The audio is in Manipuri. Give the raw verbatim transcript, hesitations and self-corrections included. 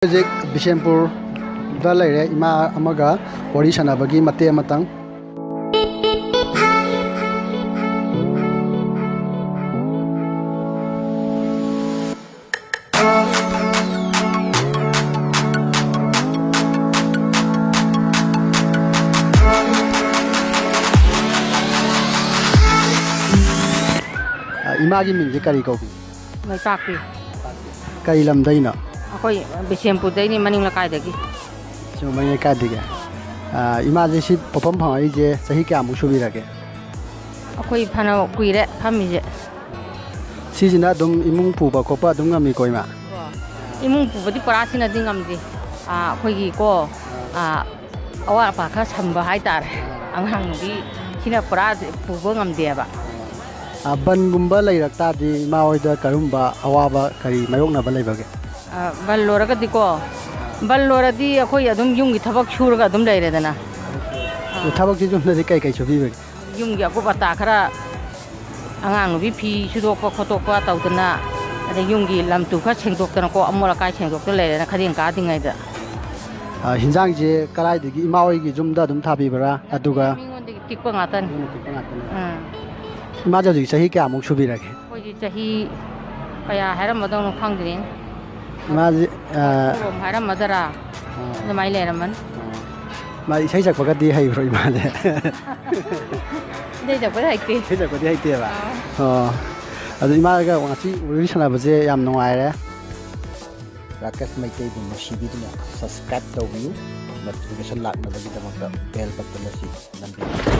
ꯍꯧꯖꯤꯛ ꯕꯤꯁꯦꯝꯄꯨꯔꯗ ꯂꯩꯔꯦ, ꯏꯃꯥ ꯑꯃꯒ ꯋꯥꯔꯤ ꯁꯥꯟꯅꯕꯒꯤ ꯃꯇꯦꯛ ꯑꯃꯇꯪ꯫ ꯑ, ꯏꯃꯥꯒꯤ ꯃꯤꯡꯁꯦ ꯀꯔꯤ ꯀꯧꯕꯤ? ꯃꯩꯄꯥꯛꯄꯤ꯫ ꯀꯔꯤ ꯂꯝꯗꯩꯅꯣ? ꯑꯩꯈꯣꯏ ꯕꯤꯁꯦꯝꯄꯨꯔꯗꯩꯅꯤ, ꯃꯅꯤꯡ ꯂꯩꯀꯥꯏꯗꯒꯤ꯫ ꯁꯤ ꯃꯅꯤꯡ ꯂꯩꯀꯥꯏꯗꯒꯤ꯫ ꯑ, ꯏꯃꯥꯁꯦ ꯁꯤ ꯄꯣꯠꯐꯝ ꯐꯝꯃꯛꯏꯁꯦ ꯆꯍꯤ ꯀꯌꯥꯃꯨꯛ ꯁꯨꯕꯤꯔꯒꯦ? ꯑꯩꯈꯣꯏ ꯐꯅ ꯀꯨꯏꯔꯦ ꯐꯝꯃꯤꯁꯦ꯫ ꯁꯤꯁꯤꯅ ꯑꯗꯨꯝ ꯏꯃꯨꯡ ꯄꯨꯕ ꯈꯣꯠꯄ ꯑꯗꯨꯝ ꯉꯝꯃꯤꯀꯣ, ꯏꯃꯥ? ꯏꯃꯨꯡ ꯄꯨꯕꯗꯤ ꯄꯨꯔꯥ ꯁꯤꯅꯗꯤ ꯉꯝꯗꯦ꯫ ꯑꯥ, ꯑꯩꯈꯣꯏꯒꯤꯀꯣ, ꯑꯥ, ꯑꯋꯥꯠ ꯑꯄꯥ ꯈꯔ ꯁꯝꯕ ꯍꯥꯏꯇꯥꯔꯦ꯫ ꯑꯉꯥꯡꯗꯤ ꯁꯤꯅ ꯄꯨꯔꯥ ꯄꯨꯕ ꯉꯝꯗꯦꯕ꯫ ꯑꯥ, ꯕꯟꯒꯨꯝꯕ ꯂꯩꯔꯛ ꯇꯥꯔꯗꯤ ꯏꯃꯥ ꯍꯣꯏꯗ ꯀꯔꯝꯕ ꯑꯋꯥꯕ ꯀꯔꯤ ꯃꯥꯌꯣꯛꯅꯕ ꯂꯩꯕꯒꯦ? ꯑꯥ, ꯕꯟ ꯂꯣꯏꯔꯒꯗꯤꯀꯣ, ꯕꯟ ꯂꯣꯏꯔꯗꯤ ꯑꯩꯈꯣꯏ ꯑꯗꯨꯝ ꯌꯨꯝꯒꯤ ꯊꯕꯛ ꯁꯨꯔꯒ ꯑꯗꯨꯝ ꯂꯩꯔꯦꯗꯅ꯫ ꯑꯗꯨ ꯊꯕꯛꯁꯤ ꯌꯨꯝꯗꯗꯤ ꯀꯩ ꯀꯩ ꯁꯨꯕꯤꯕꯒꯦ? ꯌꯨꯝꯒꯤ ꯑꯀꯨꯞ ꯑꯇꯥ ꯈꯔ, ꯑꯉꯥꯡ ꯅꯨꯕꯤ ꯐꯤ ꯁꯨꯗꯣꯛꯄ ꯈꯣꯠꯇꯣꯛꯄ ꯇꯧꯗꯅ, ꯑꯗꯩ ꯌꯨꯝꯒꯤ ꯂꯝ ꯇꯨ ꯈꯔ ꯁꯦꯡꯗꯣꯛꯇꯅꯀꯣ, ꯑꯃꯣꯠ ꯑꯀꯥꯏ ꯁꯦꯡꯗꯣꯛꯇꯅ ꯂꯩꯔꯦꯅ ꯈꯗꯦꯡ ꯀꯥꯗ꯭ꯔꯤꯉꯩꯗ꯫ ꯑ, ꯍꯤꯟꯖꯥꯡꯁꯦ ꯀꯗꯥꯏꯗꯒꯤ, ꯏꯃꯥ ꯍꯣꯏꯒꯤ ꯌꯨꯝꯗ ꯑꯗꯨꯝ ꯊꯥꯕꯤꯕ꯭ꯔꯥ? ꯑꯗꯨꯒ ꯃꯤꯉꯣꯟꯗꯒꯤ ꯇꯤꯛꯄ ꯉꯥꯛꯇꯅꯤ꯫ ꯃꯤꯉꯣꯟꯗꯒꯤ ꯇꯤꯛꯄ ꯉꯥꯛꯇꯅꯦ꯫ ꯎꯝ꯫ ꯏꯃꯥꯁꯦ ꯍꯧꯖꯤꯛ ꯆꯍꯤ ꯀꯌꯥꯃꯨꯛ ꯁꯨꯕꯤꯔꯒꯦ? ꯑꯩꯈꯣꯏꯗꯤ ꯆꯍꯤ ꯀꯌꯥ ꯍꯥꯏꯔꯝꯃꯗꯧꯅꯣ ꯈꯪꯗ꯭ꯔꯦꯅꯦ꯫ ꯏꯃꯥꯁꯦ, ꯑ, ꯈꯨꯔꯣꯝ ꯍꯥꯏꯔꯝꯃꯗꯔꯥ? ꯑ꯫ ꯑꯗꯨꯃꯥꯏꯅ ꯂꯩꯔꯝꯃꯅꯤ꯫ ꯑ꯫ ꯃꯥ ꯏꯁꯩ ꯁꯛꯄꯒꯗꯤ ꯍꯩꯕ꯭ꯔꯣ ꯏꯃꯥꯁꯦ? ꯏꯁꯩ ꯁꯛꯄꯗꯤ ꯍꯩꯇꯦ꯫ ꯏꯁꯩ ꯁꯛꯄꯗꯤ ꯍꯩꯇꯦꯕ? ꯑꯥ꯫ ꯑꯣ꯫ ꯑꯗꯣ ꯏꯃꯥꯒ ꯉꯁꯤ ꯋꯥꯔꯤ ꯁꯥꯟꯅꯕꯁꯦ ꯌꯥꯝ ꯅꯨꯡꯉꯥꯏꯔꯦ꯫ ꯔꯥꯀꯦꯁ ꯃꯩꯇꯩꯕꯨ ꯅꯨꯡꯁꯤꯕꯤꯗꯨꯅ subscribe ꯇꯧꯕꯤꯌꯨ, notification ꯂꯥꯛꯅꯕꯒꯤꯗꯃꯛꯇ bell button ꯑꯁꯤ ꯅꯝꯕꯤꯌꯨ꯫